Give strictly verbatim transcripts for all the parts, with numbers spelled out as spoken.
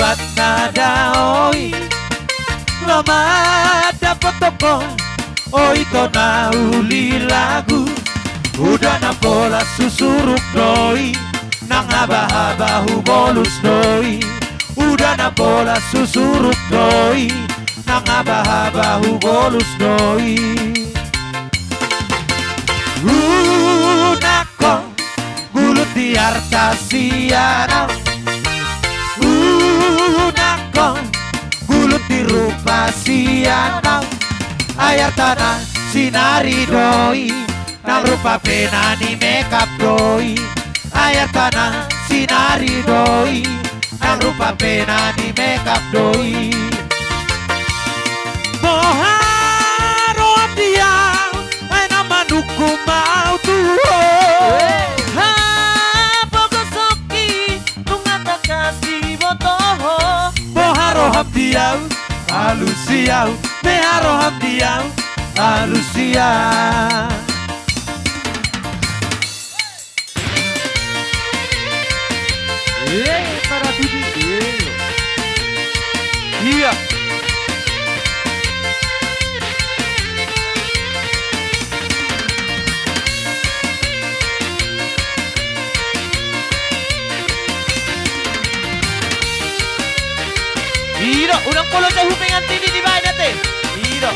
Nada oi, lama dapot toko, oi tona uli lagu. Uda na pola susuruk doi, nang haba-haba hubolus doi. Uda na pola susuruk doi, nang haba-haba hubolus doi. Unang ho gulut di arta sian au. Unang ho gulut di rupa sian au. Ai artana sinari doi, nang rupa pe na ni makeup doi. Ai artana sinari doi, nang rupa pe na ni makeup doi. Boha roham di au, ai na manungkun ma au tu ho. Hapogoson i nunga takasi boto ho. Boha roham di au, alusi au. Boha roham di au, alusi au. Eh, para tuti. Iya. Ido, unang pola tahu pengantin i dibaen ate. Ido.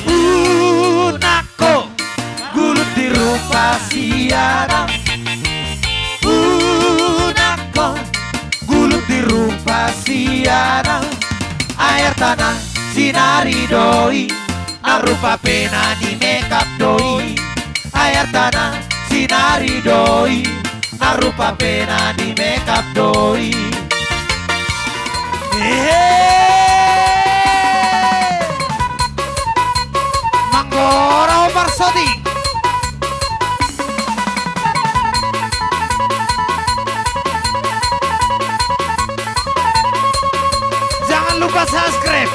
Unang ho gulut di rupa sian au. Unang ho gulut di rupa sian au. Ai artana sinari doi, nang rupa pe na ni makeup doi. Ai artana sinari doi, nang rupa pe na ni makeup doi. Hehe. Manggora ho parsoting. Jangan lupa subscribe.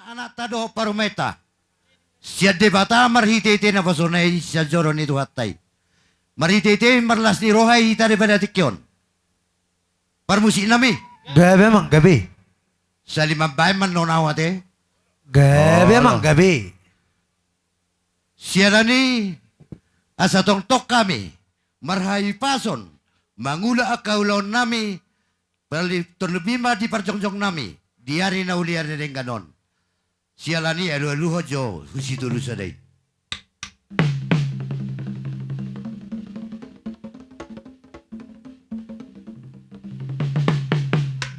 Anakta dohot parumaenta sian Debata marhite-hite naposona i sian joro ni Tuhanta i. Marhite-hite marlas ni roha i hita di pada tingki on. Parmusik nami. Gabe amang, gabe. Sali mambaen ma annon au ate. Gabe amang, gabe. Siala ni i asa tongtong hami marhahipason mangula angka ulaon nami, terlebih ma di parjongjong nami di ari na uli, ari na denggan on. Siala ni i alu-aluhon jo hu situlu sada i.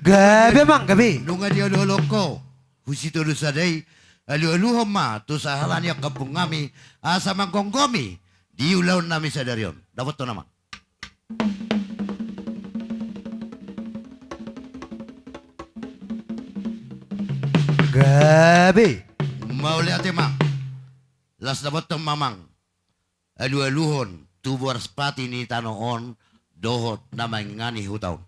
Gabe amang, gabe. Nunga dialu-aluhon ho hu situlu sada i, alu-aluhon ma tu sahala ni angka ompung nami asa manggomgomi di ulaon nami sadari on. Dapothon amang. Gabe. Mauliate amang. Las dapothon ma amang alu-aluhon tu boras pati ni tano on dohot na mangingani huta on.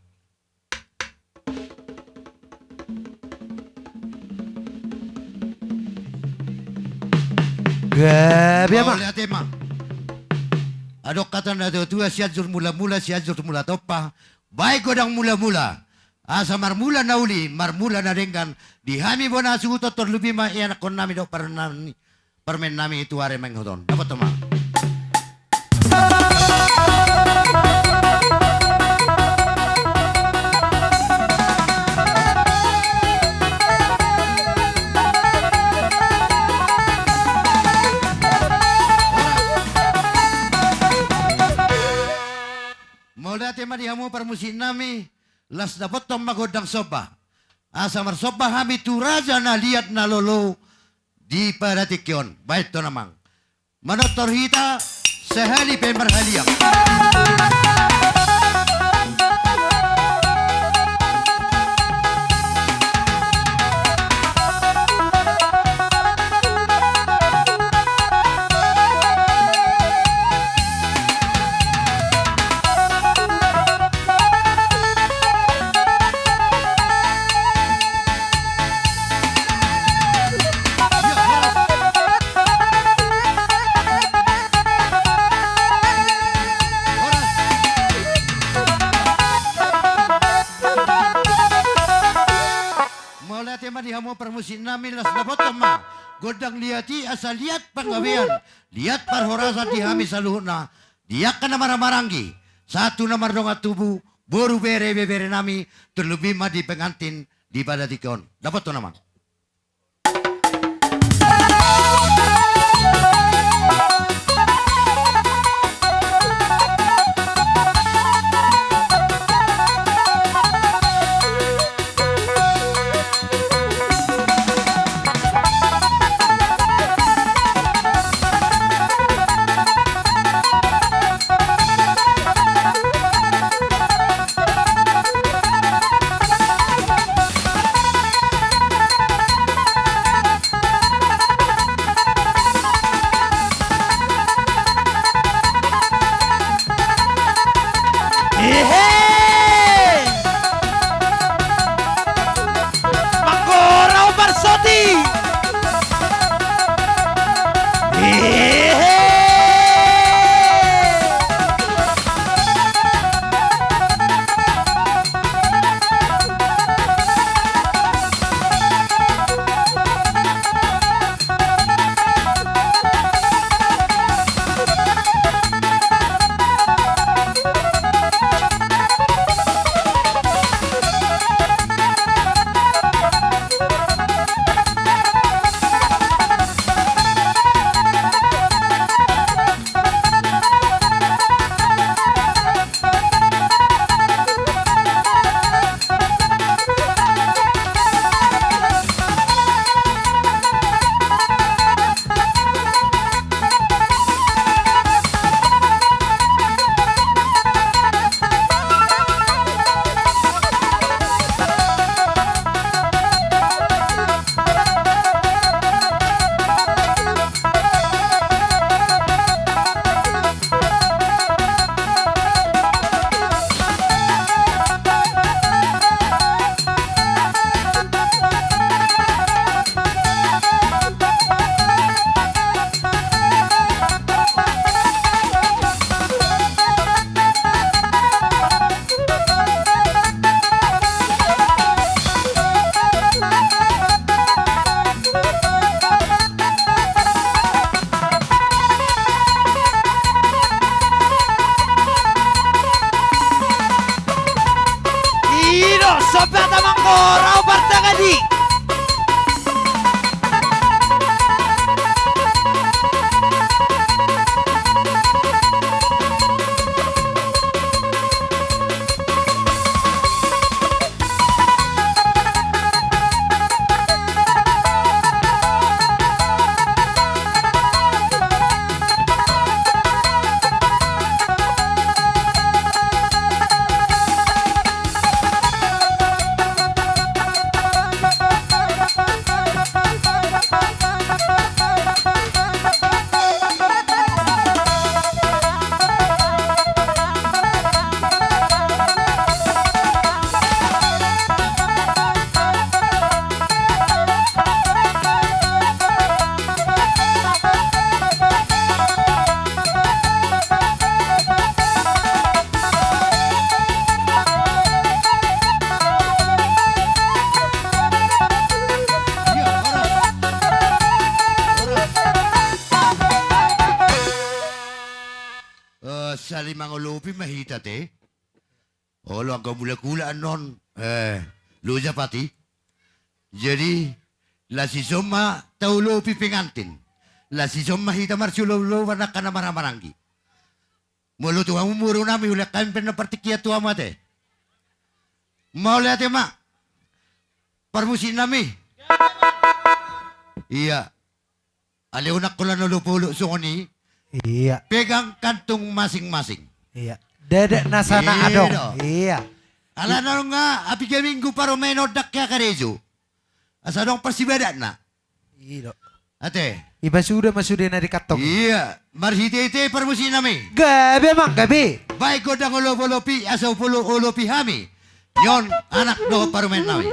Gabe amang. Mauliate amang. Adong hata ni natua-tua, Sianjur Mula-mula, Sianjur Mula Tompa, baen godang mula-mula. Asa marmula na uli, marmula na denggan di hami bona suhuton, terlebih ma ianakhon nami dohot parumaen nami tu ari na mangihut on. Dapothon ma. ma di hamu parmusik nami, las dapothon ma gondang somba. Asa marsomba hami tu raja na liat na lolo di pada tingki on. Baen do amang. Manortor hita sahali pe marhaliang. Mauliate ma di hamu parmusik nami, las dapothon ma gondang liat i asa liat panggabean, liat parhorasan di hami saluhutna, di angka na marhahamaranggi, sahat tu na mardongan tubu, boru, bere, ibebere nami, terlebih ma di pengantin di pada tingki on. Dapothon amang. Ehe! Manggora umbar soti! Ehe! I do, sobat amang, gorau partangan i. Eh, saling mangolopi ma hita te. Olo, anggo mulak-ulak annon, eh, loja pati. Jadi, las dison ma taolopi pengantin. Las dison ma hita marsiolopi-olopi angka na marhahamaranggi. Molo tu hamu boru nami, ulaon hami pe na partingkian tu hamu ate. Mauliate ma. Parmusik nami. Iya. Alai unang holan olopolop songon i. Iya. Pegang kantung masing-masing. Iya. Ndada na sana adong. Iya. Alana nunga apiga minggu parumaen on ndang hea karejo. Asa adong parsibadatna. Iya do. Ate. Iba suda ma sude na di kantong. Iya. Marhitehite parmusik nami. Gabe amang gabe. Baen gondang olopolop i asa huolopolopi hami. Nion anak dohot parumaen nami.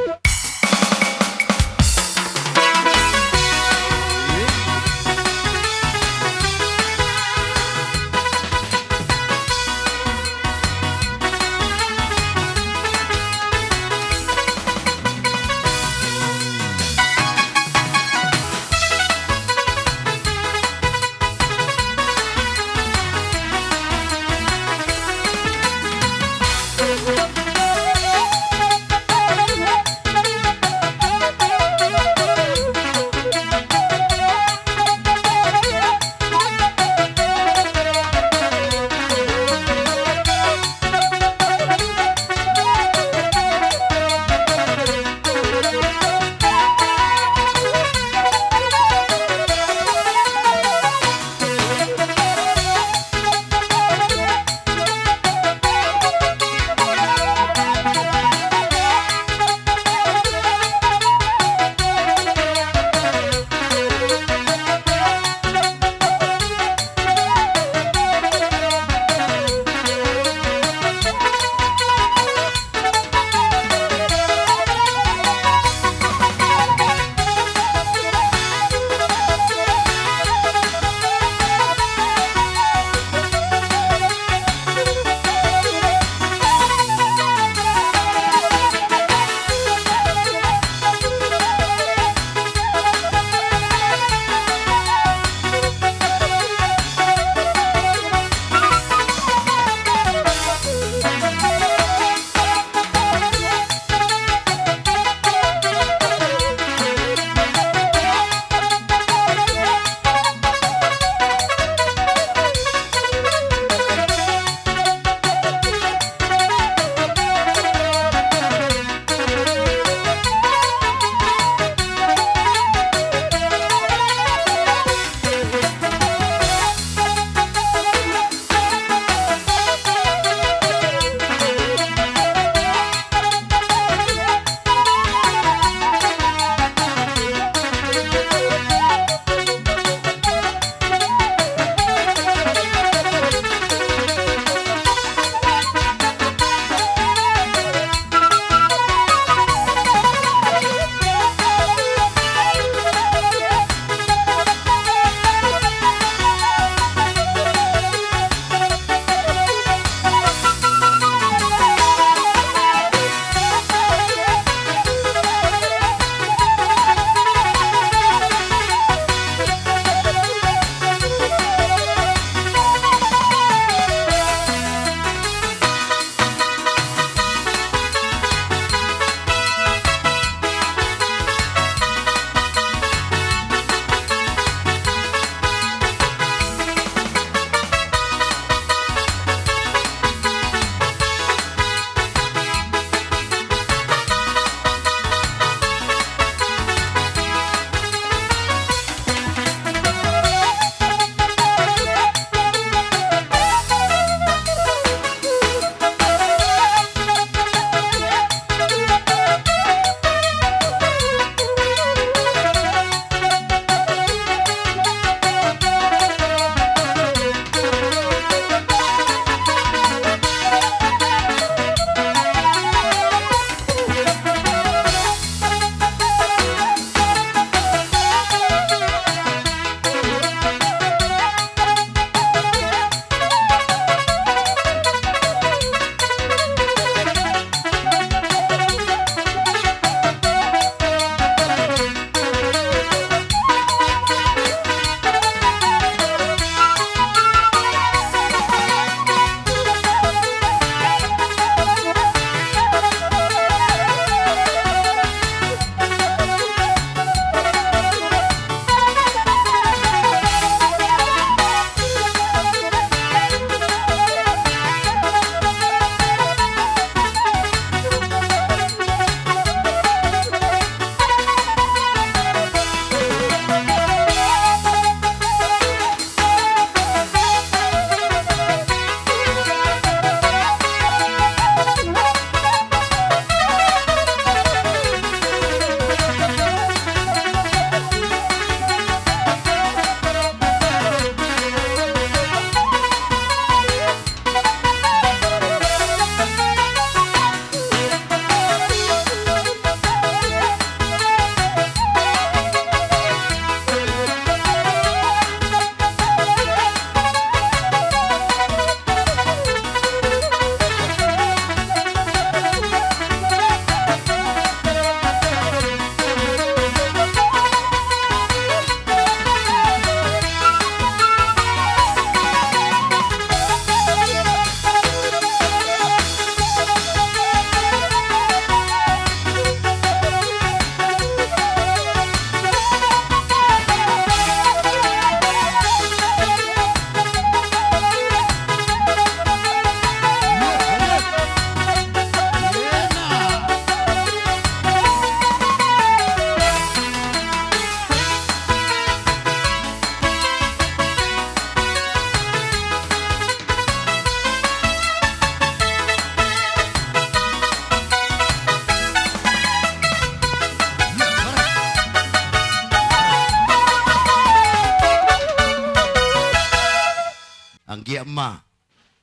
Giat ma.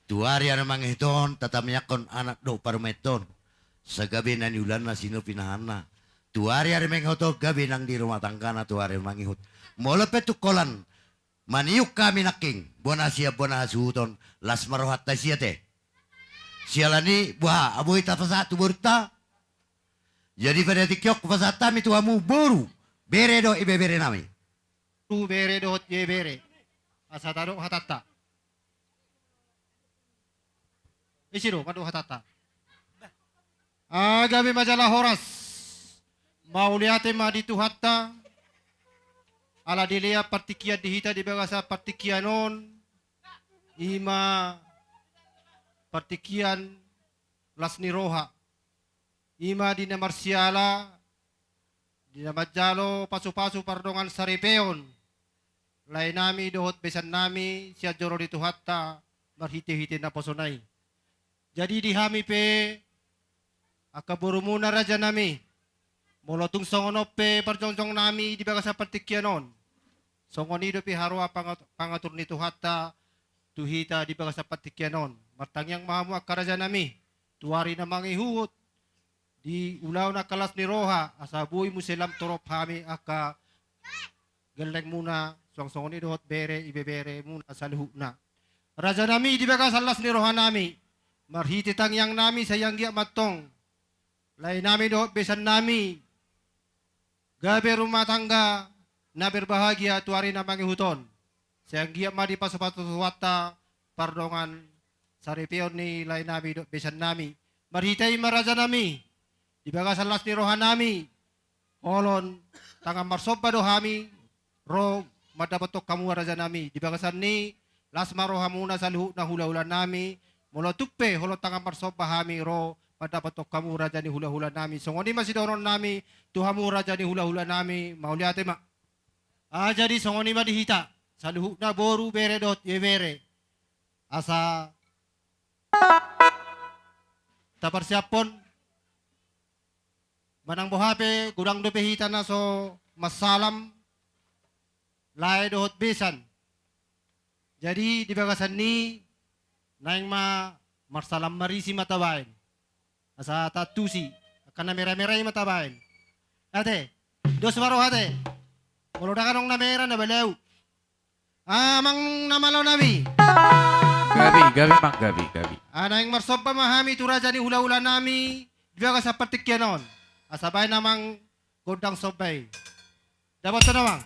Tu ari ari mangihut on tatamiangkon anak dohot parumaen on. Sai gabe na niulanna, sinopi nahanna. Tu ari ari mangihut on gabe nang di rumah tanggana tu ari mangihut. Molo pe tung holan maniuk hami nangkin bona sian bona hasuhuton, las ma rohanta sia te. Siala ni boha, boi tapasahat tu borunta. Jadi pada tingki on hupasahat hami tu hamu boru, bere dohot ibebere nami. Tu bere dohot ibebere. Asa tadok hatanta. Isi do mandok hatanta. Ah, gabe ma jala horas. Mauliate ma di Tuhanta. Ala dilehon partingkian di hita di bagasan partingkian on. I ma partingkian las ni roha. I ma di na marsiala, di na manjalo pasupasu pardongan saripeon lae nami dohot besan nami sian joro ni Tuhanta marhitehite naposona i. Jadi di hami pe angka borumuna raja nami, molo tung songon on pe parjongjong nami di bagasan partingkian on, songon i dope haroa pangat-, pangatur ni Tuhanta tu hita di bagasan partingkian on. Martangiang ma hamu angka raja nami, tu ari na mangihut, di ulaon angka las ni roha, asa boi muse lam torop hami angka gellengmuna, suang songon i dohot bere ibeberemuna saluhutna. Raja nami, di bagasan las ni roha nami, marhite tangiang nami sai anggiat ma antong lae nami dohot besan nami gabe rumah tangga na berbahagia tu ari na mangihut on. Sai anggiat ma dipasupasu Tuhanta pardongan saripeon ni lae nami dohot besan nami. Marhite i ma raja nami, di bagasan las ni roha nami, holan tangan marsomba do hami ro mandapothon hamu raja nami. Di bagasan ni las ma rohamuna saluhutna hulahula nami, molo tung pe holan tangan marsomba hami ro mandapothon hamu raja ni hulahula nami. Songon i ma sidohonon nami tu hamu raja ni hulahula nami, mauliate ma. Ah, jadi songon i ma di hita saluhutna boru, bere dohot ibebere. Asa taparsiaphon manang boha pe, godang dope hita na so marsalam lae dohot besan. Jadi di bagasan ni naeng ma marsalam marisi ma tabaen. Asa taantusi, angka na meramera i ma tabaen. Ate, dos ma roha te. Molo ndang adong na mera, na balauk. Amang na malo nami. Gabe, gabe, Mang, gabe, gabe. Ah, naeng marsomba ma hami tu raja ni hulahula nami di bagasan partingkian on. Asa baen amang gondang somba i. Dapothon amang.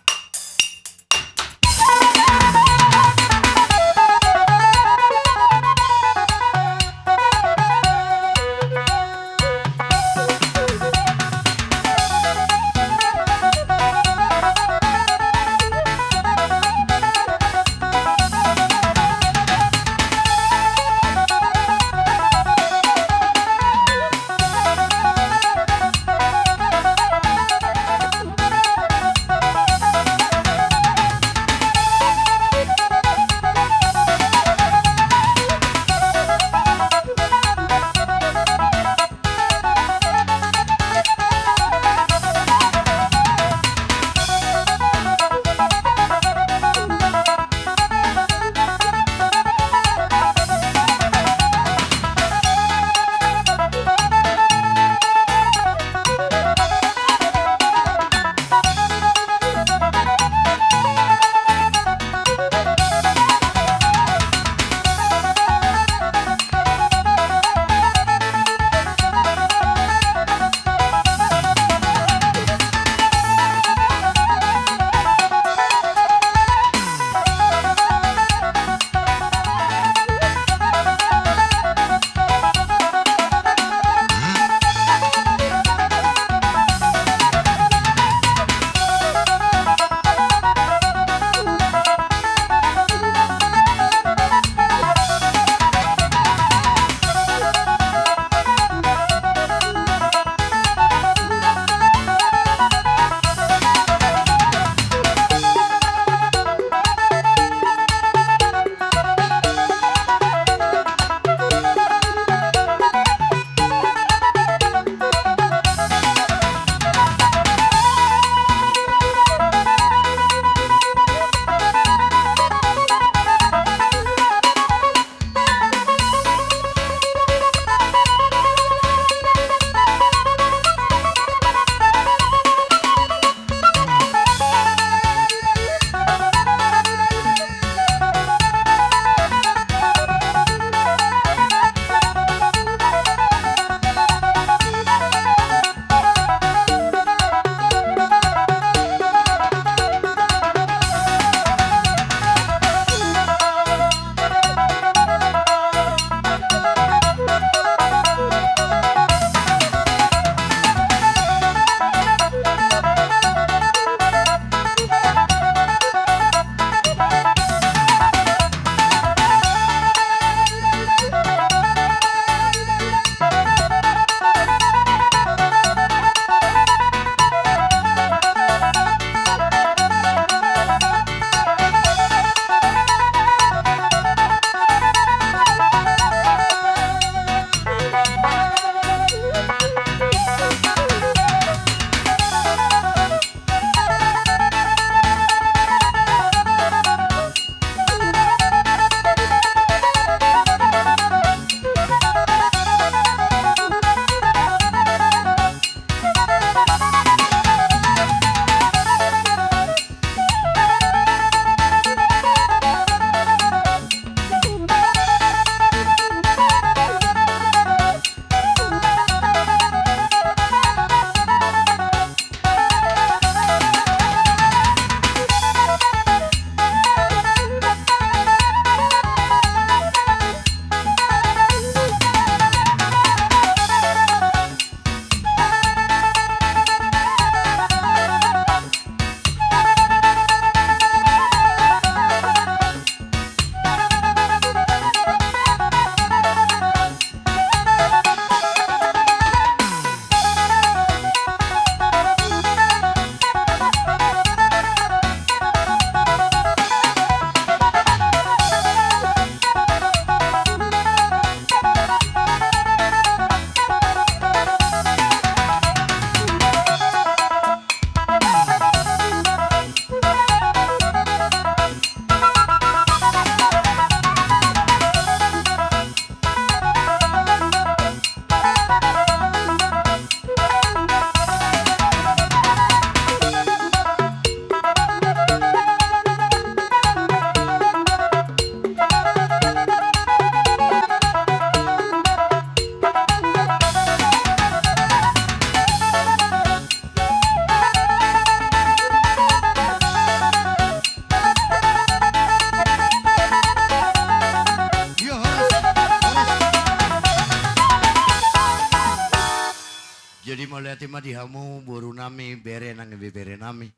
Mauliate ma di hamu boru nami, bere nang ibebere nami.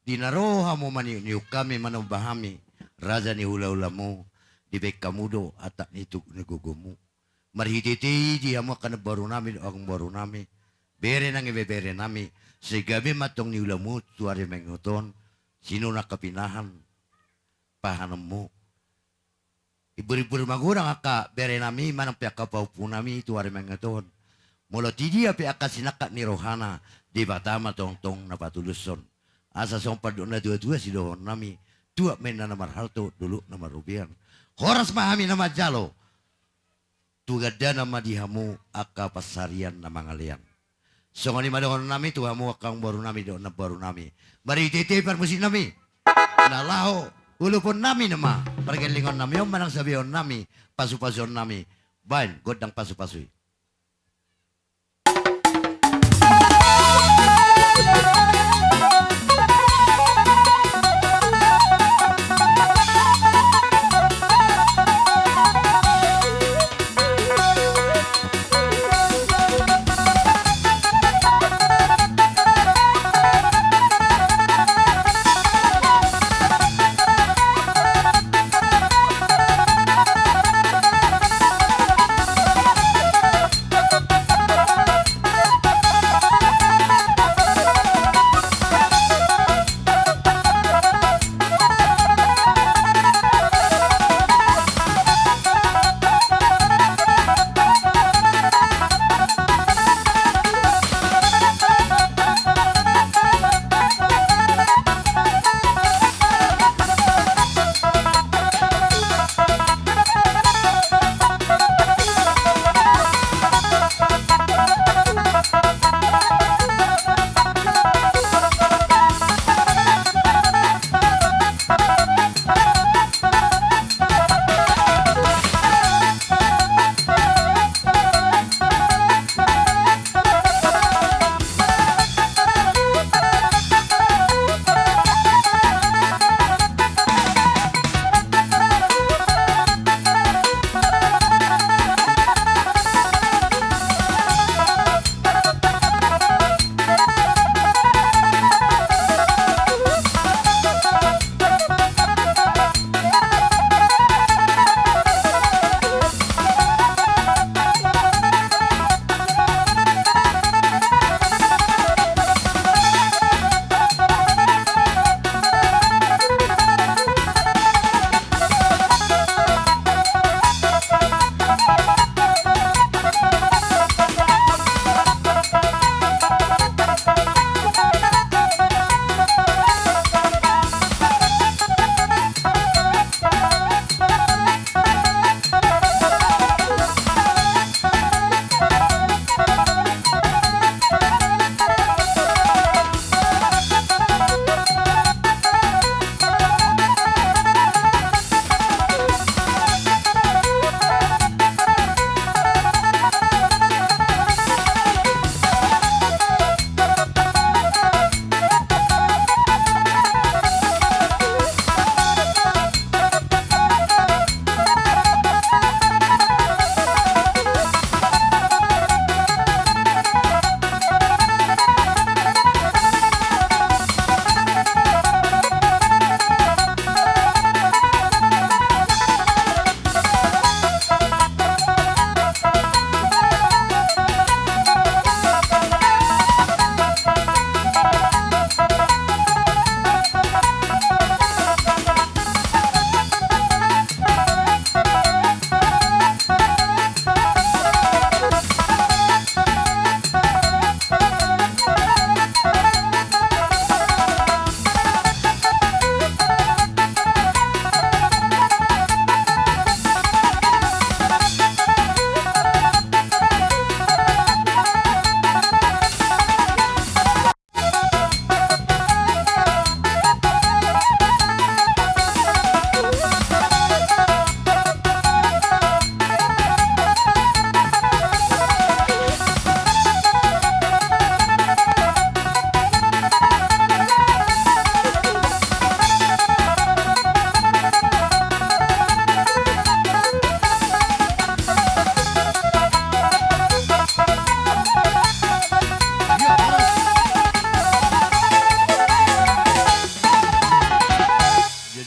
Di na ro hamu maniuk-niuk hami, manomba hami, raja ni hula-hulamu, dibaen hamu do atak ni tuk ni gogomu. Marhite-hite i di hamu angka namboru nami dohot amangboru nami, bere nang ibebere nami, sai gabe ma tong ni ulaonmu tu ari mangihuthon, sinur angka pinahan pahanonmu. Ibur-ibur magodang angka bere nami manang pe angka pahompu nami tu ari mangihuthon. Molo tidia pe angka sinangkap ni rohana, Debata ma tongtong na patulushon. Asa songon pandok na tua-tua sidohonon nami, tuak ma inna na marhalto, dolok na marrobean. Horas ma hami na manjalo, tu gandana ma di hamu angka pansarian na mangalean. Songon i ma dohonon nami tu hamu angka amangboru nami dohot namboru nami. Marhite-hite parmusik nami, na laho ulupon nami nama pargellengon nami on manang sabeon nami, pasu-pasuon nami. Baen gondang pasu-pasu i.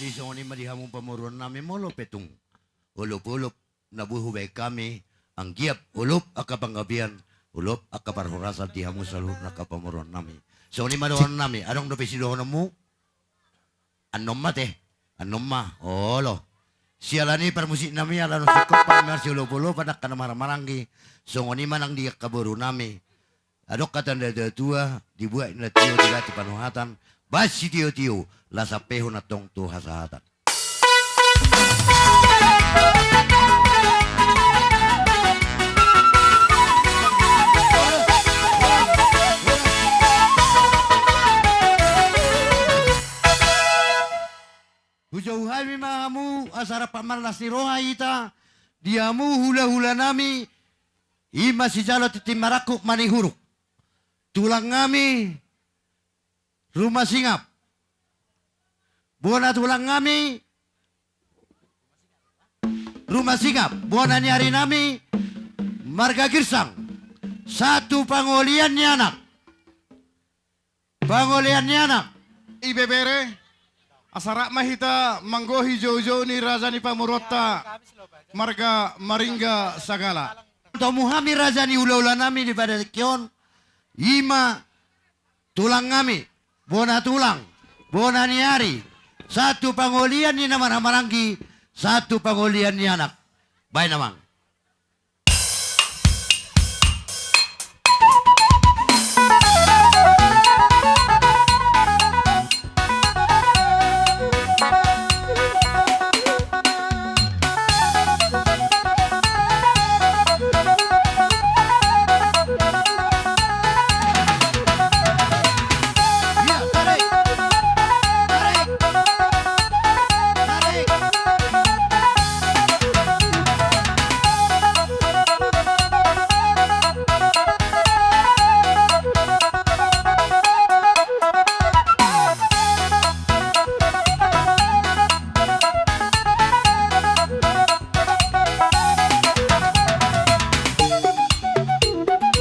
Songon i ma di hamu pamoruon nami, molo pe tung olopolop na boi hubaen hami, anggiat olop angka panggabean, olop angka parhorasan di hamu saluhutna angka pamoruon nami. Songon i ma dohonon nami, adong dope sidohononmu? Annon ma te, annon ma, olo. Siala ni parmusik nami ala naung singkop hami marsiolopolopan angka na marhahamaranggi, songon i ma nang di angka boru nami. Adong hata ni natuatua, dibuat ni na tio di batu panuhatan, baen sitiotio, laos sampehon antong tu hasahatan. Hujou hami ma hamu asa rap marlas ni roha hita di hamu hulahula nami, i ma sijalo tintin marangkup manihuruk, tulang nami Ruma Singap, bona tulang nami Ruma Singap, bona ni ari nami marga Girsang, sahat tu pangolian ni anak, pangolian ni anak, ibebere, asa rap ma hita manggohi joujou ni raja ni pamoruonta marga Maringga Sagala. Domu hami raja ni hulahula nami di pada tingki on, i ma tulang nami, bona tulang, bona ni ari, sahat tu pangolian ni na marhahamaranggi, sahat tu pangolian ni anak. Baen amang.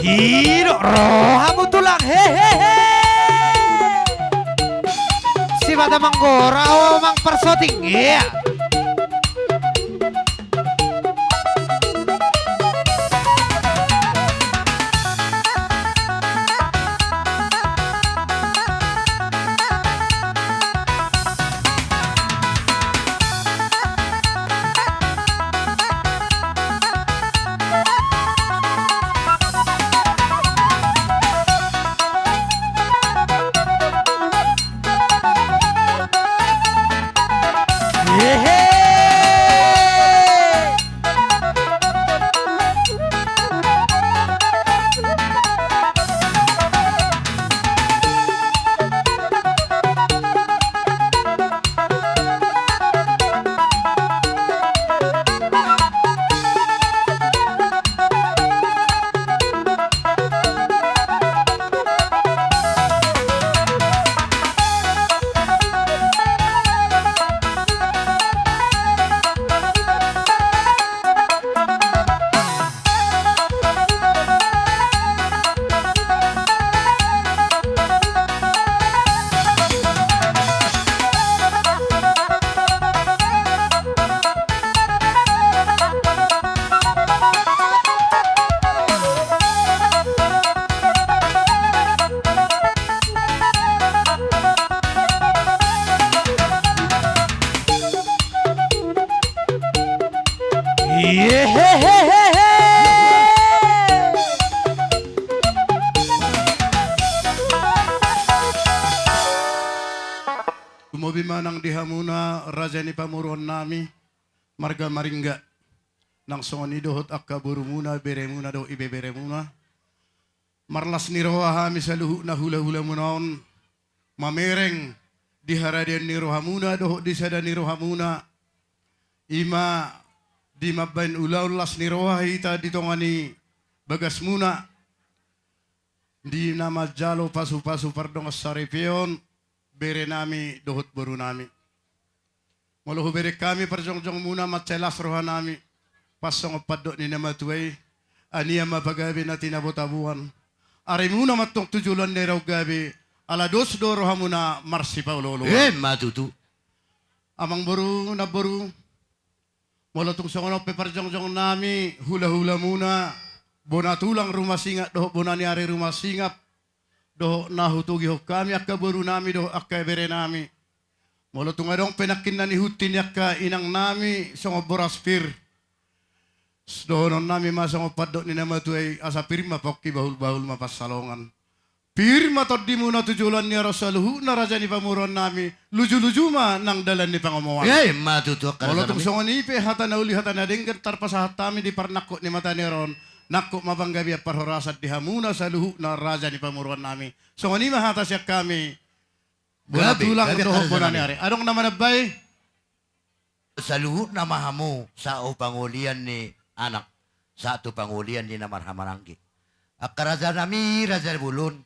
Ido rohamu tulang, hehehe. Sipata manggora ho mang parsoting, iya. Ihehehe. Tumobi ma nang di hamuna raja ni pamoruon nami, marga Maringga, nang songon i dohot angka borumuna, beremuna dohot ibeberemuna. Marlas ni roha hami saluhutna hulahulamuna on, mamereng di haradeon ni rohamuna dohot di sada ni rohamuna, i ma di mambaen ulaon las ni roha hita di tonga ni bagasmuna, di na manjalo pasupasu pardongansaripeon, berenami dohot borunami. Molo hubereng hami parjongjongmuna, mansai las rohanami, pas songon pandok ni na matua i: Ania ma pagabe na tinabotaboan, arimuna ma antong tu joloan ni ari on gabe, ala dos do rohamuna marsipaolooloan. Emma tutu. Amangboru, namboru, molo tung songon on pe parjongjong nami, hula-hula muna, bona tulang Ruma Singap dohot bona ni ari Ruma Singap, dohot na hutogihon hami angka boru nami dohot angka bere nami. Molo tung adong pe nangkin na nihunti ni angka inang nami songon boras pir, dohonon nami ma songon pandok ni na matua i, asa pir ma pongki, bahul-bahul ma pansalongan. Pir ma tondimuna tu joloan ni ari on saluhutna raja ni pamoruon nami, luju-luju ma nang dalan ni pangomoan. Ia, ima tutu, angka raja nami. Molo tung songon i pe hata na uli hata na denggan tarpasahat hami di parnangkok ni mata ni ari on, nangkok ma panggabean parhorasan di hamuna saluhutna raja ni pamoruon nami. Songon i ma hata sian hami. Bona tulang dohot bona ni ari. Adong na manambai? Saluhutna ma hamu sahat tu pangolian ni anak, sahat tu pangolian ni na marhahamaranggi. Angka raja nami, raja bolon,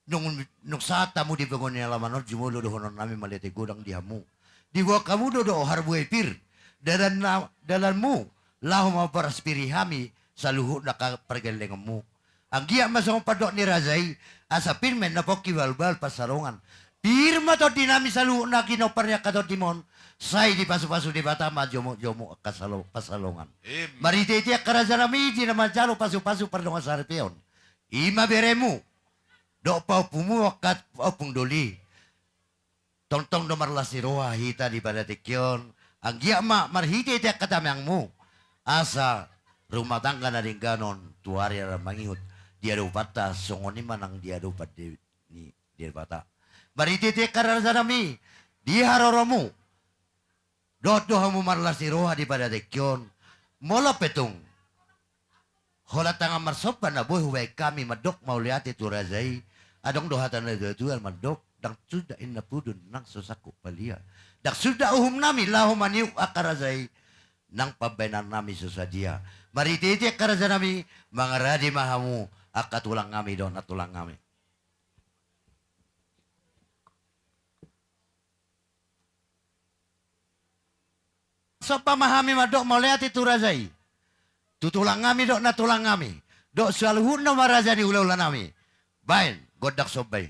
nung, nung sahat hamu di pangoli ni alaman on, jumolo dohonon nami mauliate godang di hamu. Diboan hamu do dohot harbue pir, dalan na, dalanmu laho mamboras pir i hami, saluhutna angka pargellengonmu. Anggiat ma songon pandok ni raja i, asa pir ma inna pongki, bahul-bahul pansalongan. Pir ma tondi nami saluhutna ginompar ni angka tondimon, sai dipasu-pasu Debata ma jomuk-jomuk angka salo-, pansalongan. Ima. Marhite-hite angka raja nami di na manjalo pasu-pasu pardongan saripeon, ima beremu dohot pahompumu angka ompung doli. Tongtong do marlas ni roha hita di pada tingki on, anggiat ma marhite-hite angka tangiangmu, asa rumah tangga na denggan on tu ari na mangihut diadopanta, songon i ma nang diadopan di, ni Debata. Marhite-hite angka raja nami, di haroromu, dohot do hamu marlas ni roha di pada tingki on, molo pe tung holan tangan marsomba na boi hubaen hami mandok mauliate tu raja i, adong do hata ni natua-tua mandok, ndang suda inna pudun nang so sangkup palia. Ndang suda uhum nami laho maniuk angka raja i, nang pambaenan nami so sadia. Marhite-hite angka raja nami, mangarade ma hamu angka tulang nami dohot nantulang nami. Somba ma hami mandok mauliate tu raja i, tu tulang nami dohot nantulang nami, dohot saluhutna ma raja ni hula-hula nami. Baen gondang somba i.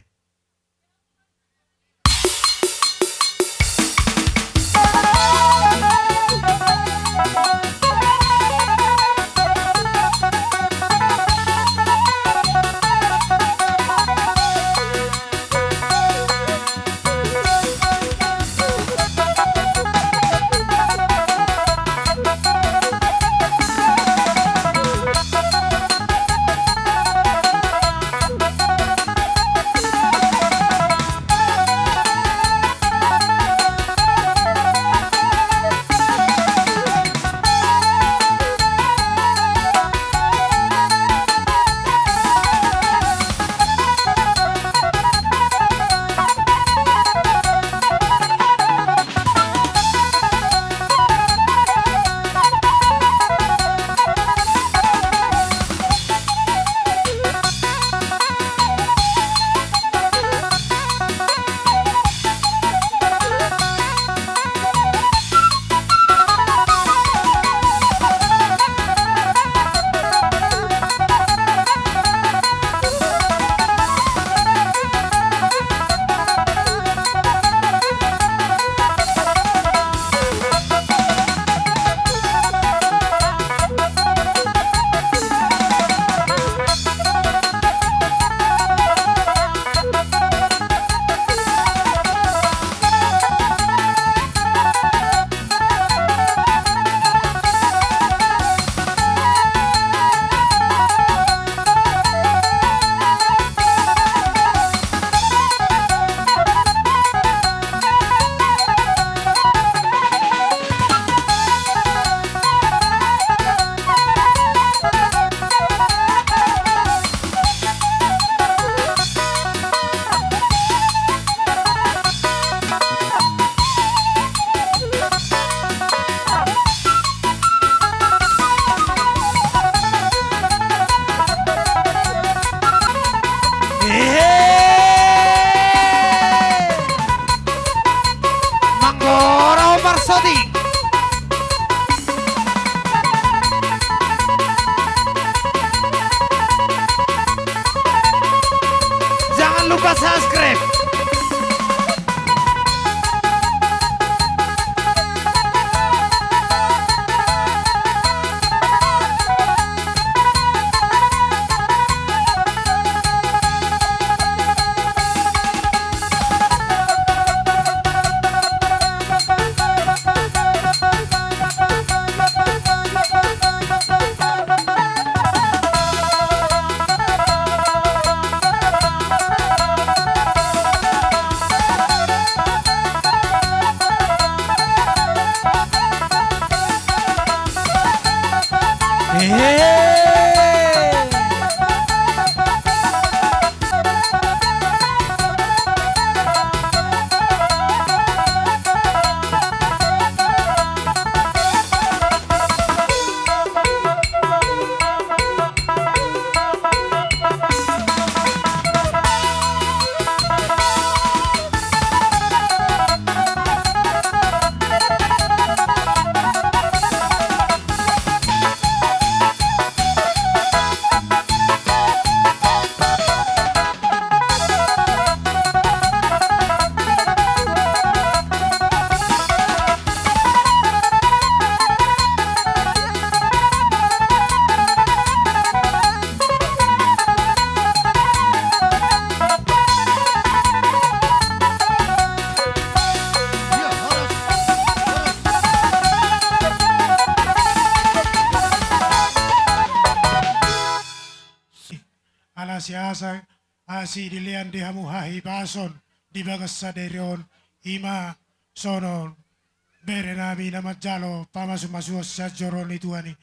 Ehe! Manggora Omar Soti. Jangan lupa subscribe. siasan, asi dilean di hamu hahipason di bagas sadari on, i ma songon bere nami na manjalo pamasumasuon sian joro ni Tuhan i.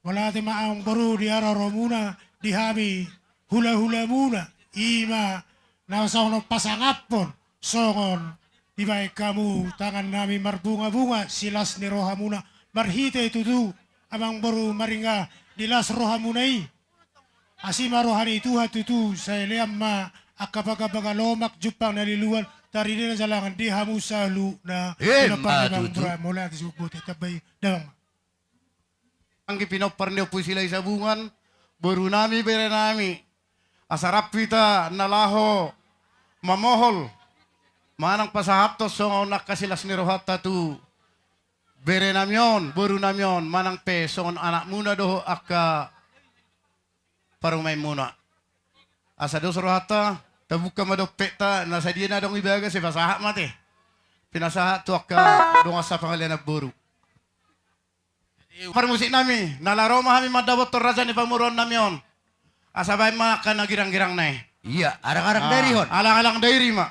Mauliate ma amangboru di haroromuna, di hami hulahulamuna, i ma na songon pasangaphon, songon dibaen hamu tangan nami marbungabunga, silas ni rohamuna, marhite tutu amangboru Maringga di las rohamuna i. Asi ma roha ni Tuhan tutu, sai lean ma angka bagabaga lomak jumpang na liluan, tarida na jalangan di hamu saluhutna. Emma tutu. Mauliate, sibote, tambai damang ma. Anggi pinompar ni Ompu Silahisabungan, boru nami, bere nami, asa rap hita na laho mamohol manang pasahathon songon angka silas ni rohanta tu bere nami on, boru nami on, manang pe songon anakmuna dohot angka parumaenmuna. Asa dos rohanta, tabuka ma dompetta, na sadia na adong di bagas, sai pasahat ma ate. Pinasahat tu angka dongan sapangalean namboru. Parmusik nami, na laho ro ma hami mandapothon raja ni pamoruon nami on. Asa baen ma angka na girang-girang na i. Iya, alang-alang dairi on. Alang-alang dairi ma.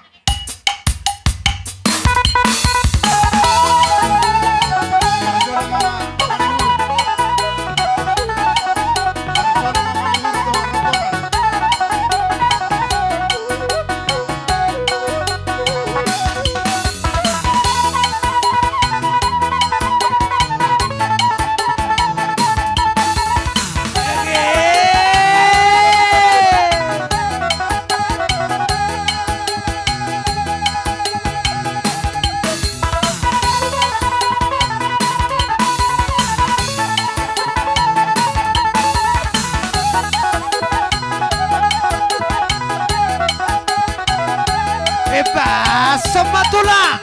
Eba, somatula.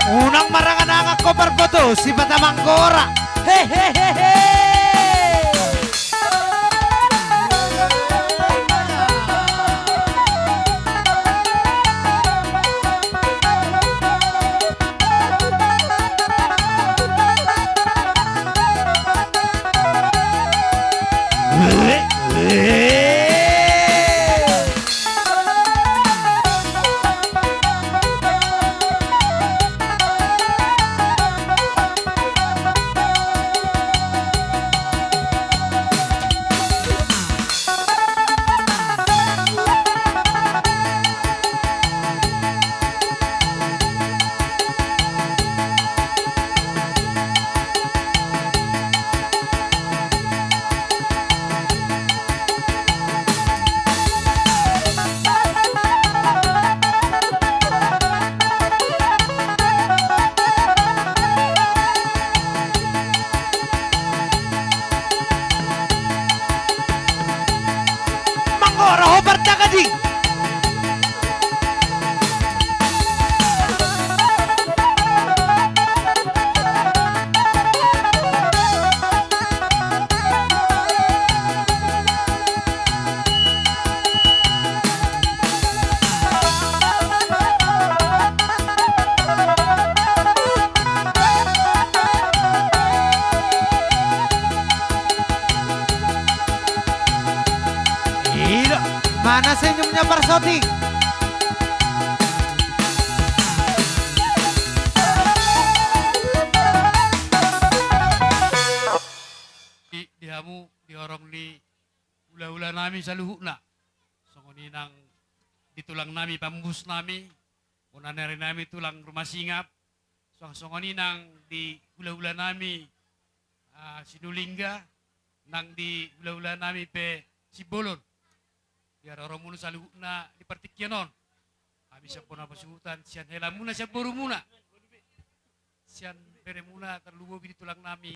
Unang marangan-angan ho parboto, sipata manggora. Hehehehe. Manggora ho partagading. Mana senyumnya Parsotik? Di, di hamu, di horong ni hulahula nami saluhutna. Songon i nang di tulang nami, pamupus nami, bona ni ari nami tulang Rumasingap. Suang songon i nang di hulahula nami, ah, Sinulingga, nang di hulahula nami pe Simbolon. Di haroromuna saluhutna di partingkian on. Hami sian bona pasuhutan, sian helamuna, sian borumuna, sian beremuna, tarlumobi di tulang nami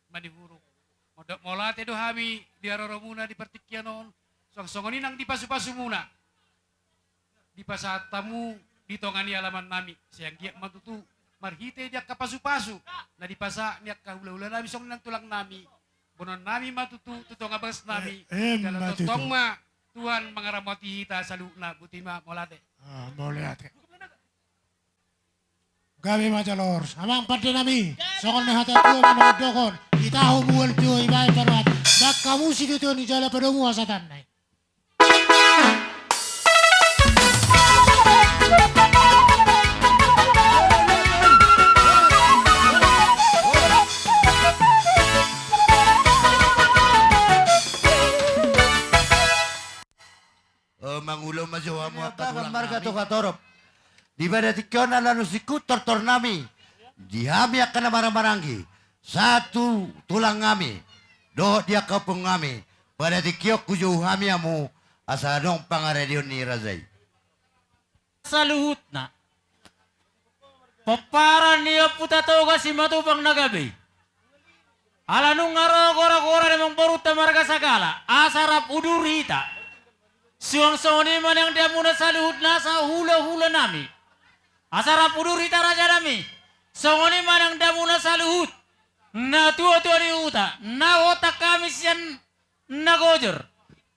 Manihuruk. Mandok mauliate do hami di haroromuna di partingkian on, suang songon i nang di pasupasumuna. Dipasahat hamu di tonga ni alaman nami, sai anggiat ma tutu marhite di angka pasupasu na dipasahat ni angka hulahula nami songon i nang tulang nami, boanon nami ma tutu tu tonga bagas nami. Eh, eh, jala ma tutu. Tongtong ma Tuhan mangaramoti hita saluhutna. Boti ma, mauliate. Ah, mauliate. Gabe ma jala horas, amang pande nami. Songon na hata tua mandokhon, i tahu mual tua ibaen paruat. Dang hamu situtu ni jala padomu hasatanna i. Eh, mangula ma jo hamu angka tulang nami. Marga Togatorop. Di pada tingki on ala na singkut tortor nami. Di hami angka na marhahamaranggi. Sahat tu tulang nami. Dohot di angka ompung nami. Pada tingki on hujou hami hamu. Asa adong pangaradion ni raja i. Saluhutna. Pomparan ni Ompu Tatoga Simatupang na gabe i. Ala nunga ro gora-gora ni amangborunta marga Sagala, asa rap udur hita. Suang songon i ma nang di hamuna saluhut nasa hula-hula nami. Asa rap udur hita raja nami. Songon i ma nang di hamuna saluhut. Na tua-tua ni huta, na huhut hami sian na gojor.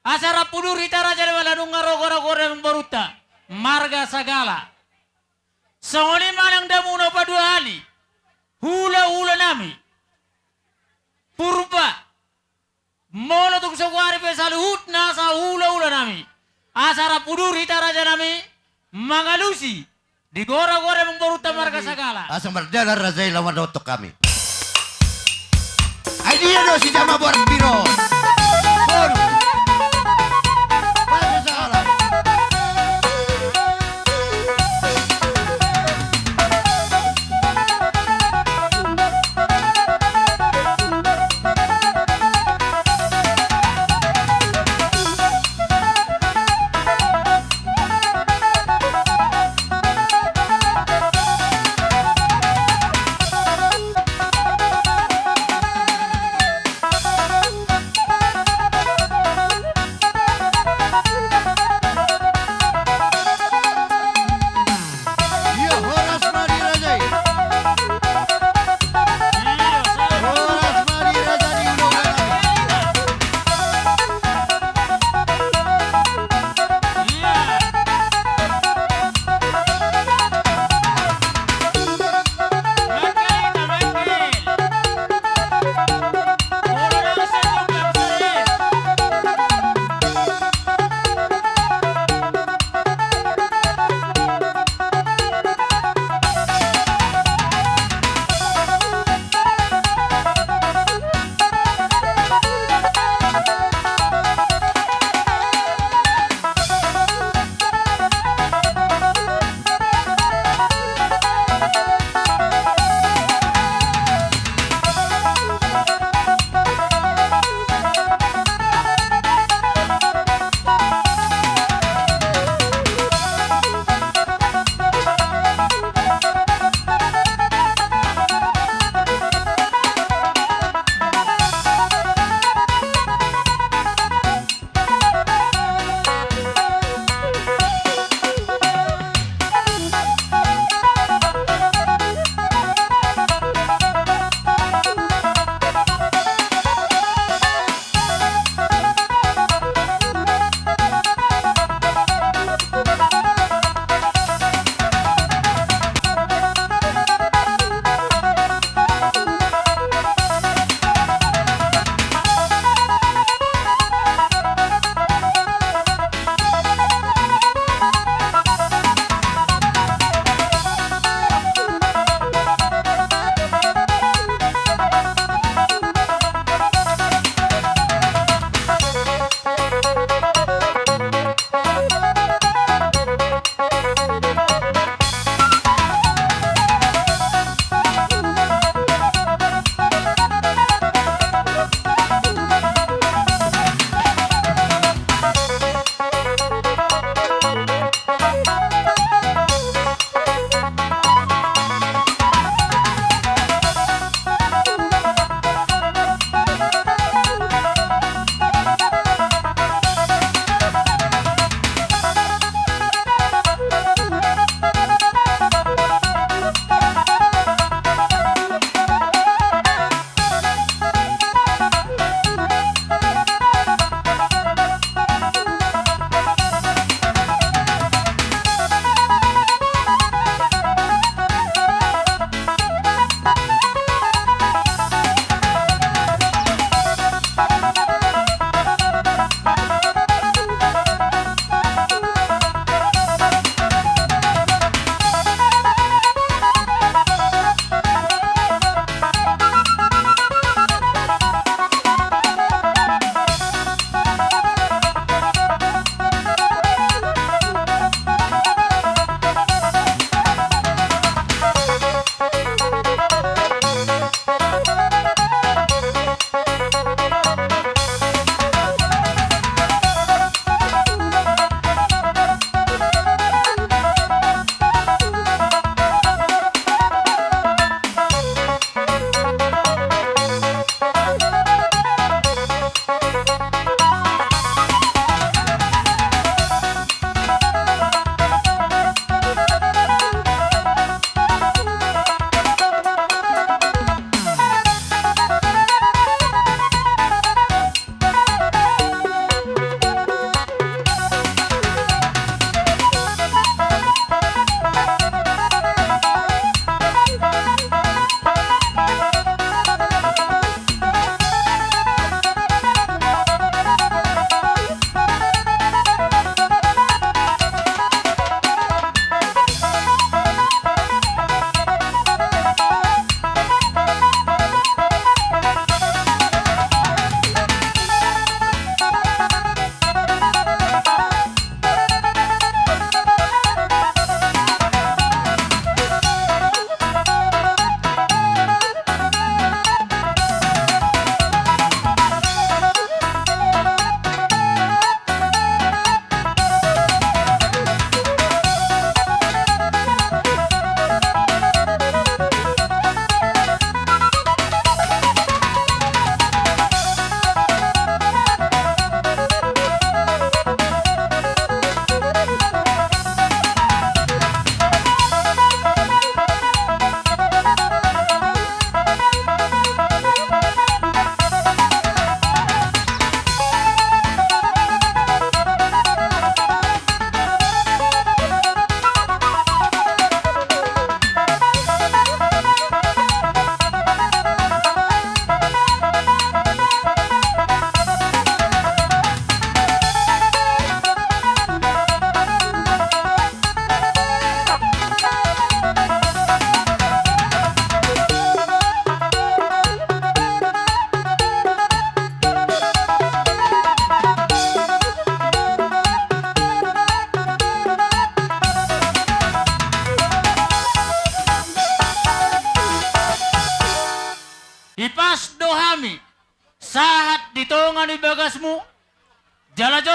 Asa rap udur hita raja nami ala nunga ro gora-gora ni amangborunta marga Sagala. Songon i ma nang di hamuna paduahali. Hula-hula nami. Purba. Molo tung saonari pe saluhut nasa hula-hula nami. Asa rap udur hita raja nami. Mangalusi. Di gora-gora ni amangborunta marga Sagala. Asa mardalan raja i laho mandohot hami. Ai dia do si Jama Borat Biro. Boru. Raja Sagala.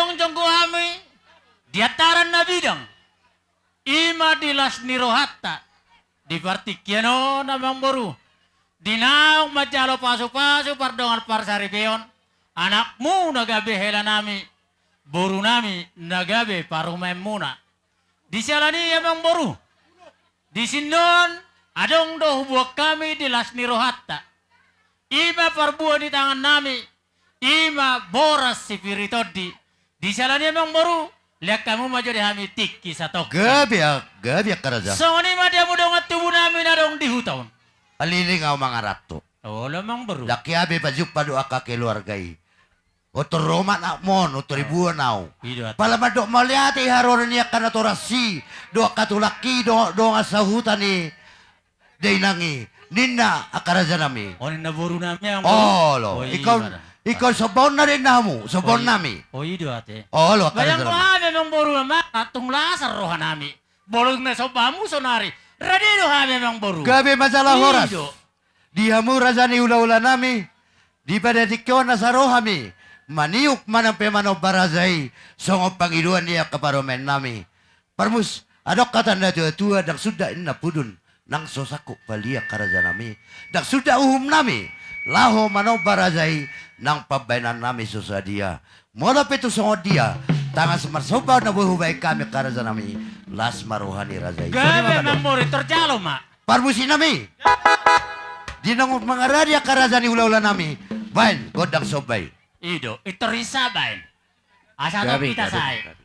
Jongjong hami di antaran na bidang, i ma di las ni rohanta di partingkian on, amangboru. Di naung manjalo pasupasu pardongan parsaripeon, anakmu na gabe helanami, borunami na gabe parumaenmuna. Di siala ni i, amangboru, di sinnon adong do huboan hami di las ni rohanta. I ma parbue ni tangannami, i ma boras sipir ni tondi. Di siala ni i, amangboru, lean hamu ma jo di hami tingki satongkin. Gabe, gabe angka raja. Songon i ma di hamu dongan tubunami na adong di huta on. Aliling ahu mangaranto. Olo, amangboru. Ndang hea be pajumpang dohot angka keluarga i. Oto ro ma anakmon, oto ribuan ahu. I do ate. Pala mandok mauliate i haroro ni angka natorasi dohot angka tulangki dohot dongan sahuta ni dainang i, ninna angka rajanami. O, ninna borunami, amangboru. Olo, ingkon sombaonna do ninna hamu, sombaonnami. O, i do ate. Olo, angka rajanami. Bahen do hami, amangboru, ma tung las rohanami. Molo na somba hamu saonari, rade do hami, amangboru. Gabe ma jala horas. I do. Di hamu raja ni hulahula nami, di pada tingki on asa ro hami maniuk manang pe manomba raja i songon pangidoan ni angka parumaen nami. Parmus, adong hata ni natuatua, ndang suda inna pudun nang so sanggup palia, angka raja nami. Ndang suda uhum nami laho manomba raja i nang pambahenan nami so sadia. Molo pe tung songon dia tangan si marsomba na boi hubahen hami, angka raja nami, las ma roha ni raja i. Songon i ma. Gabe, amangboru, tor jalo ma. Parmusik nami. Di naung mangaradi angka raja ni hulahula nami, bahen gondang somba i. I do, i tor hita bahen. Asa tong hita sae.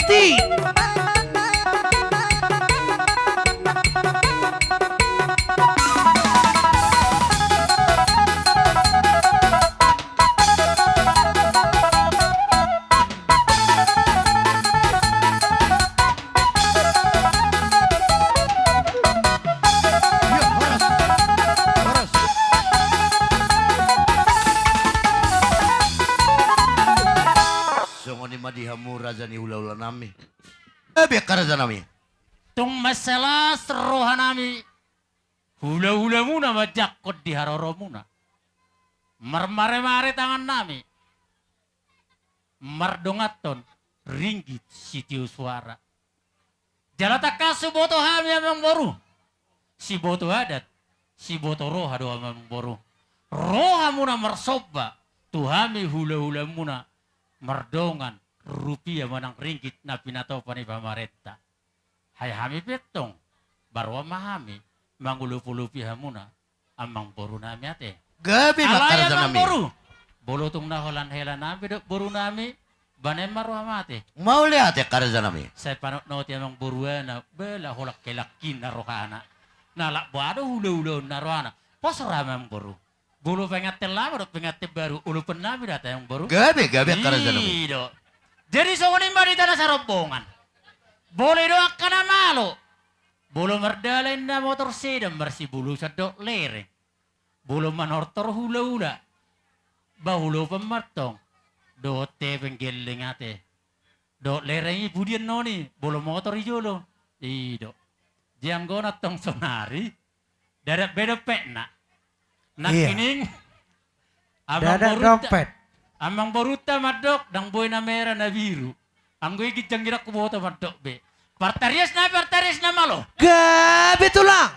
Ti. Ia, horas. Horas. Songon i ma di hamu raja ni hulahula nami. Gabe angka raja nami. Tung mansai las roha nami, hulahula muna manjangkon di haroro muna. Marmaremare tangan nami, mardonganhon ringgit sitio suara. Jala tangkas huboto hami amang boru, siboto adat, siboto roha do amang boru. Roha muna marsomba tu hami hulahula muna, mardongan rupia manang ringgit na pinatopa ni pamarenta. Hai hami pe tong, baroa ma hami mangolopolopi hamuna, amang boru nami ate. Gabe ma angka raja nami. Alai amang boru, molo tung na holan hela nami dohot boru nami, bahen ma roham ate. Mauliate angka raja nami. Sai panotnoti amang boru ahu, bala holan helak i na rohana. Na lak boha do hulahula on na rohana. Pos roham amang boru. Molo pengantin lama dohot pengantin baru, olopan nami do ate amang boru. Gabe, gabe angka raja nami. I do. Jadi songon i ma di hita na sarombongan. Molo i do angka na malo, molo mardalan ninna motor sedan marsibulusan dohot lereng, molo manortor hulahula, ba olopan ma tong dohot hepeng gelleng ate. Dohot lereng i pudian noni, molo motor i jolo. I do. Di anggo na tong sonari, dadat be dompetna. Nangkining, amang borunta, amang borunta mandok, ndang boi na mera na biru. Anggo i ginjang ginjang huboto mandok be. Partarias na, partarias na malo. Gabe tulang.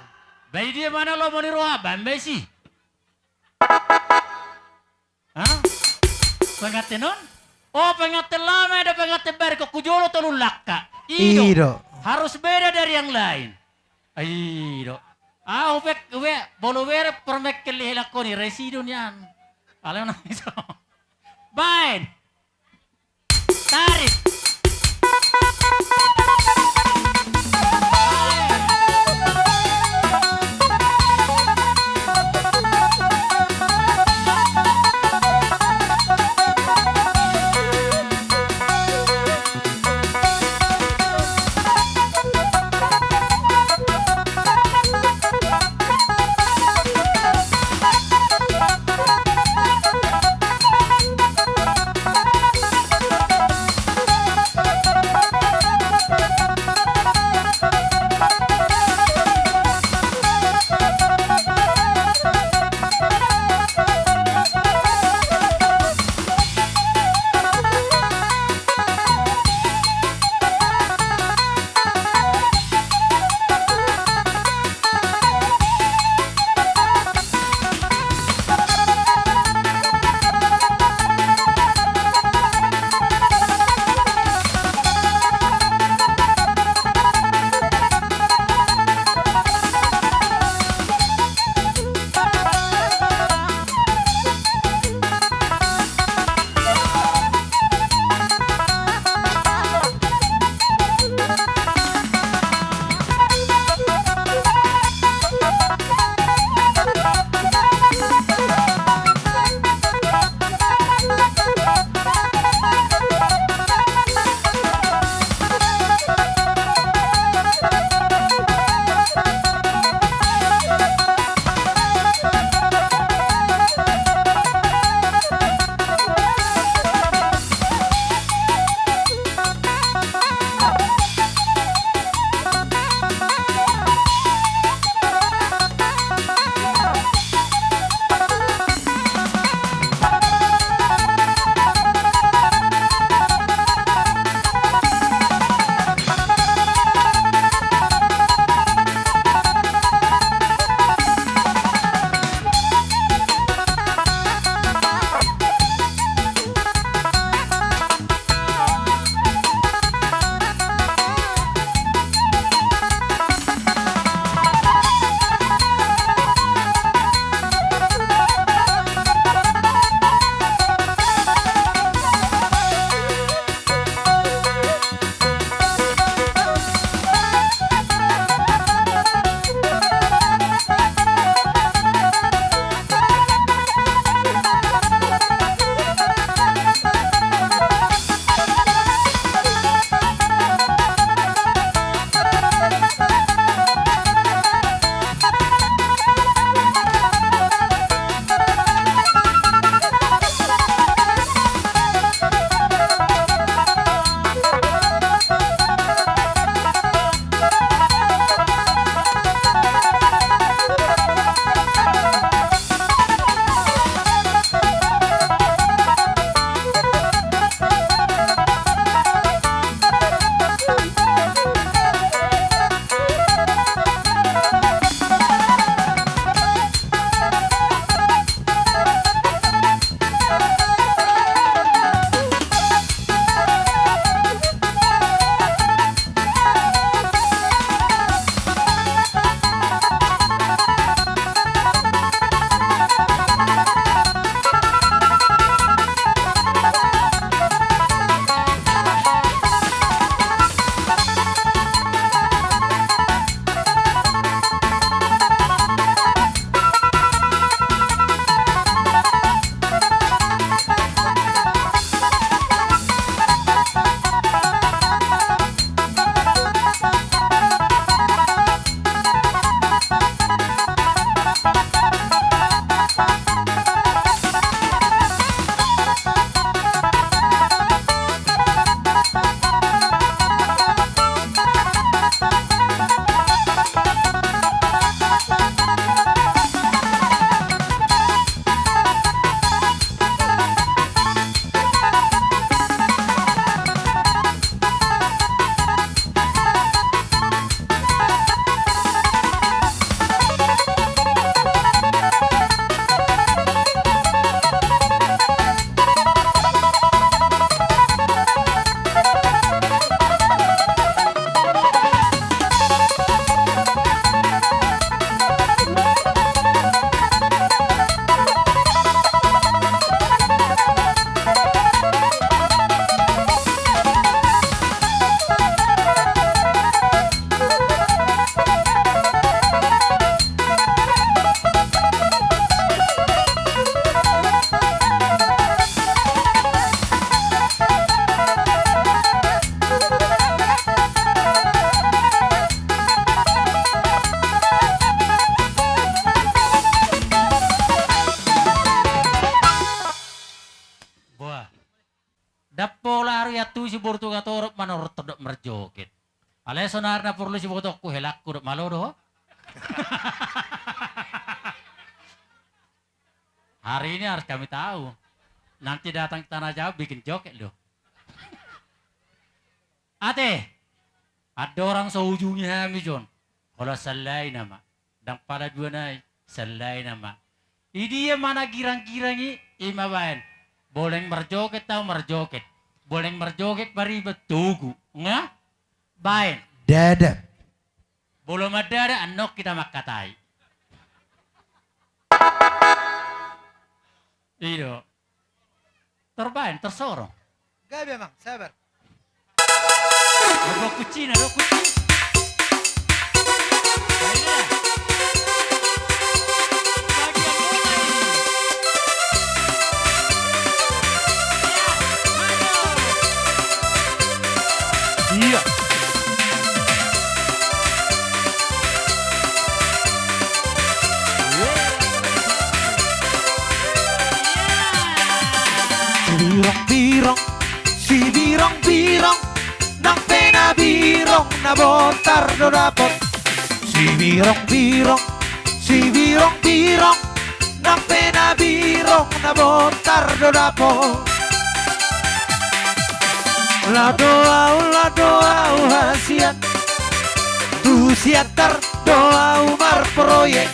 Ba i dia ma na lomo ni roha, bahen ma isi. Hah? Pengantin on? Oh, pengantin lama do pengantin baru, kok hujolo tolu langka. I do. I do. Harus beda dari yang lain. I do. Ah, upe, upe, molo bere permen keli helak koni resi do nian. Alai nang iso. Bahen. Tarik. Ari antusi boru Togatorop manortor dohot marjoget. Alai sonari na porlu sibotongku helangku dohot malo do ho. Hari ini harus kami tahu. Nanti datang ke Tanah Jawa bikin joget loh. Ate, andorang so ujungi hami jon. Holan sallai nama. Ndang pala dua nai, sallai nama. Idia ma na girang-girang i, i ma baen. Boleng marjoget au marjoget. Boleng marjoget pariban togu. Nga? Baen. Dada. Bolo mandada annon hita mangkatai. I do. Tor baen, tor sorong. Gabe amang, sabar. Amang kuncina do, kunci. Baen ya. Bagian mulai. Ya, maju. Iya. Sibirong-birong, sibirong-birong, nang pe na birong na bontar do dapot. Sibirong-birong, sibirong-birong, nang pe na birong na bontar do dapot. Laho do au, laho do au hasian, tu Siantar do au marproyek.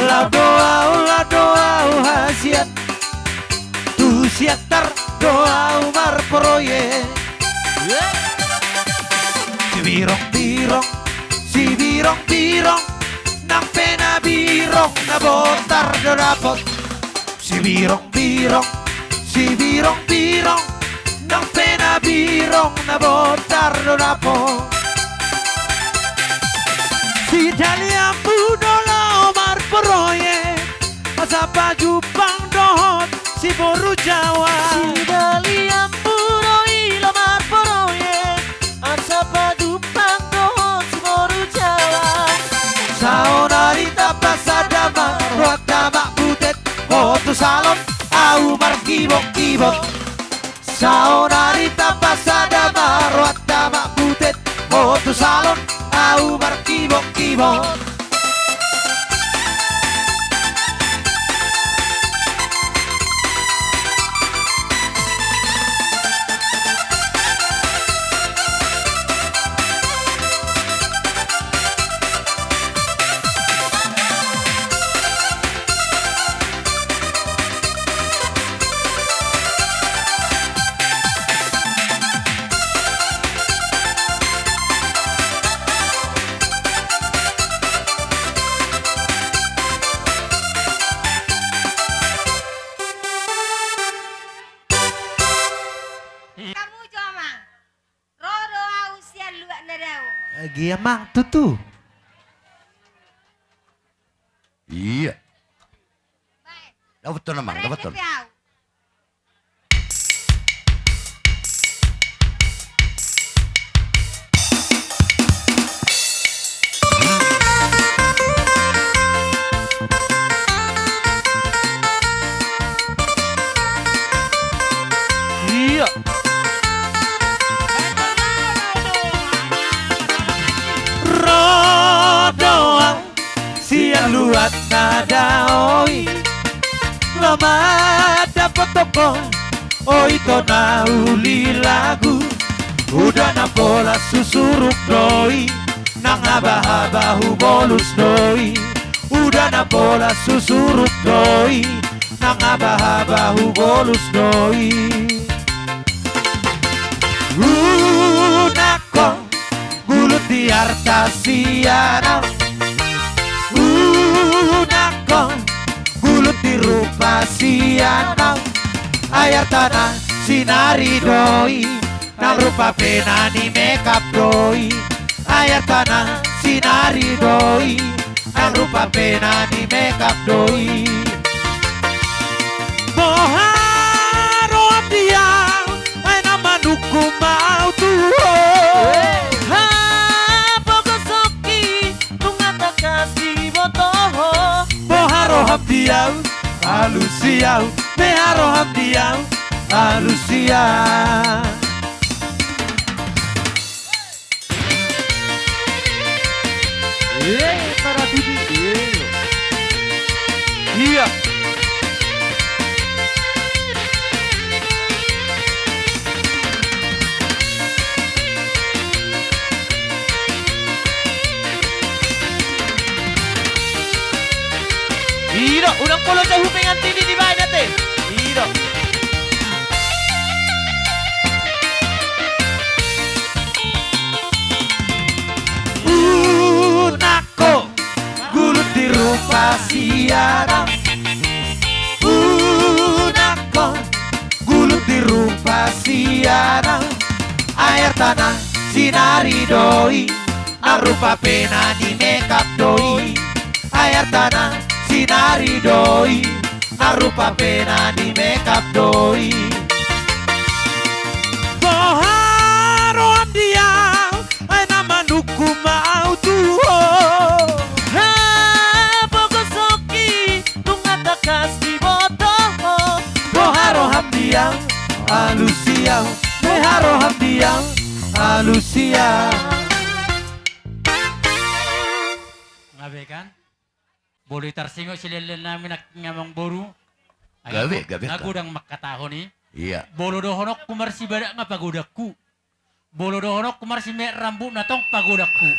Laho do au, laho do au hasian, tu Siantar do au marproyek. Sibirong-birong, sibirong-birong, nang pe na birong na bontar do dapot. Sibirong-birong, sibirong-birong, nang pe na birong na bontar do dapot. Si Dalian Mudo laho marproyek, asa pajumpang dohot si boru Jawa. Si Dalian Mudo i laho marproyek, asa pajumpang dohot si boru Jawa. Saonari tapasada ma rohanta Mak Butet, ho tu salon au markibot-kibot. Saonari tapasada ma rohanta Mak Butet, ho tu salon au markibot-kibot. Hamu jo amang. Ro do au sian luat na dao. Agi amang tutu. Iya. Baen. Dapothon amang, dapothon. Merengke pe au. Iya. Ro do au sian luat na dao i, laho mandapothon ho, o ito na uli lagu. Uda na pola susuruk do i, nang habahaba hubolus do i. Uda na pola susuruk do i, nang habahaba hubolus do i. Unang ho gulut di arta sian au. Unang ho gulut di rupa sian au. Ai artana sinari do i, nang rupa pe na ni-makeup do i. Ai artana sinari do i, nang rupa pe na ni-makeup do i. Boha roham di au, ai na manungkun ma au tu ho. Hapogoson i nunga tangkas diboto ho. Boha roham di au, alusi au. Beha roham di au, alusi au. Unang polo tahu pengantin i dibaen ate. I do. Unang ho gulut di rumpa sian au. Unang ho gulut di rumpa sian au. Ai artana sinari do i, na rumpa pe na di-make up do i. Ai artana sinari do i, na rumpa pe na di-make up do i. Boha roham di au, ai na manungkun ma au tu ho. Hapogoson i nunga tangkas diboto ho. Boha roham di au, alusi au. Boha roham di au, alusi au. Nga be kan? Boi tarsingot silelean nami nangkin amangboru. Ai gabe, nga, gabe nga godang mangkatahon i. Iya. Molo dohononku marsibadak nga pagodangku. Molo dohononku marsimeet rambut na tong pagodangku.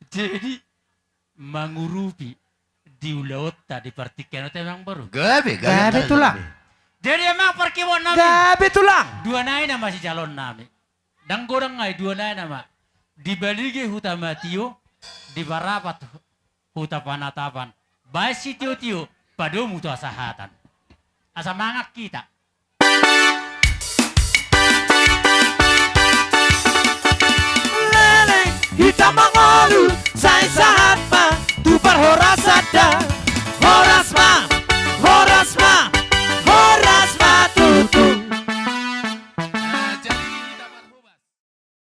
Jadi mangurupi di ulaonta di partingkian on, amangboru. Gabe, gabe, gabe, gabe tulang. Jadi amang parkiboan nami. Gabe tulang. Dua nai nama sijaloon nami. Ndang godang nai, dua nai nama. Di Balige huta Matio, di Parapat huta Panatapan. Baen sitiotio padomu tu hasahatan. Asa mangan hita. Leleng hita mangolu, sai sahat ma tu parhorasan da.